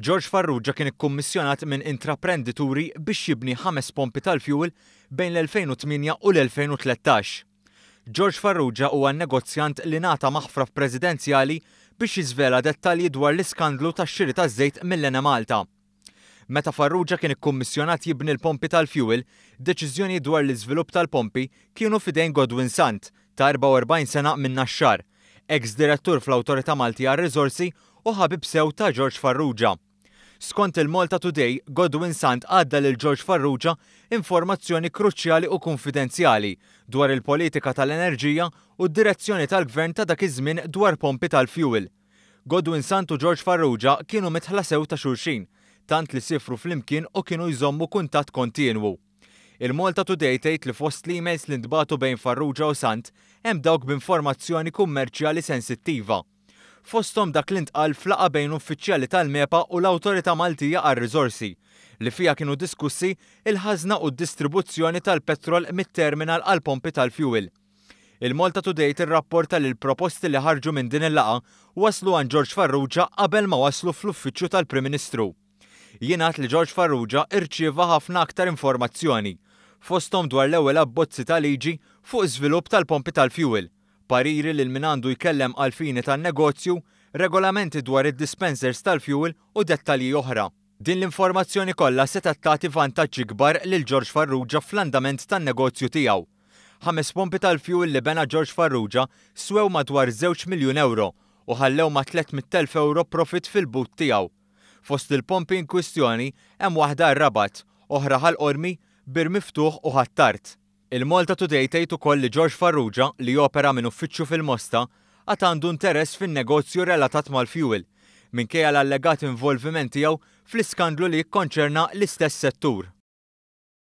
George Farrugia kien ikkummissjonat minn intraprendituri biex jibni ħames pompi tal-fjuwil bejn l-2008 u l-2013. George Farrugia huwa n-negozjant li ngħata maħfra presidenzjali biex jiżvela dettalji dwar l-iskandlu tax-xiri taż-żejt mill-Enemalta. Meta Farrugia kien ikkummissjonat jibni l-pompi tal-fjuwil, deċiżjonijiet dwar l-iżvilupp tal-pompi kienu f'idejn Godwin Sant, ta' 44 sena minn Naxxar, eks direttur fl-Awtorità Maltija għar-Riżorsi u ħabib sew ta' George Farrugia. Skont il-Malta Today, Godwin Sant għadda lil George Farrugia informazzjoni kruċjali u kunfidenzjali dwar il-politika tal-enerġija u d-direzzjoni tal-Gvern ta' dak iż-żmien dwar pompi tal-fjuwil. Godwin Sant u George Farrugia kienu midħla sew ta' xulxin, tant li sifru flimkien u kienu jżommu kuntatt kontinwu. Il-Malta Today tgħid li fost l-emails li ntbagħtu bejn Farrugia u Sant hemm dawk b'informazzjoni kummerċjali sensittiva. Fosthom dak li ntqal f'laqgħa bejn uffiċjali tal-MEPA u l-Awtorità Maltija għar-Riżorsi, li fiha kienu diskussi il-ħażna u d-distribuzzjoni tal-petrol mit-terminal għall-pompi tal-fjuwil. Il-Malta Today tirrapporta li l-proposti li ħarġu minn din il-laqgħa waslu għand George Farrugia qabel ma waslu fl-uffiċċju tal-Prim Ministru. Jingħad li George Farrugia irċieva ħafna aktar informazzjoni, fosthom dwar l-ewwel abbozzi ta' liġi fuq żvilupp tal-pompi tal-fjuwil, pariri lil min għandu jkellem għall-fini tan-negozju, regolamenti dwar id-dispensers tal-fjuwil u dettalji oħra. Din l-informazzjoni kollha setgħet tagħti vantaġġi kbar lil George Farrugia fl-andament tan-negozju tiegħu. Ħames pompi tal-fjuwil li bena George Farrugia swew madwar 2 miljun euro u ħallew ma' 300,000 euro profit fil-but tiegħu. Fost il-pompi in kwistjoni hemm waħda r-Rabat, oħra Ħal Qormi, Bir Miftuħ u Ħ'Attard. Il-Malta Today tgħid ukoll li George Farrugia, li jopera minn uffiċċju fil-Mosta, għad għandu interess fin-negozju relatat mal-fuel, minkejja l-allegat involviment tiegħu fl-iskandlu li jikkonċerna l-istess settur.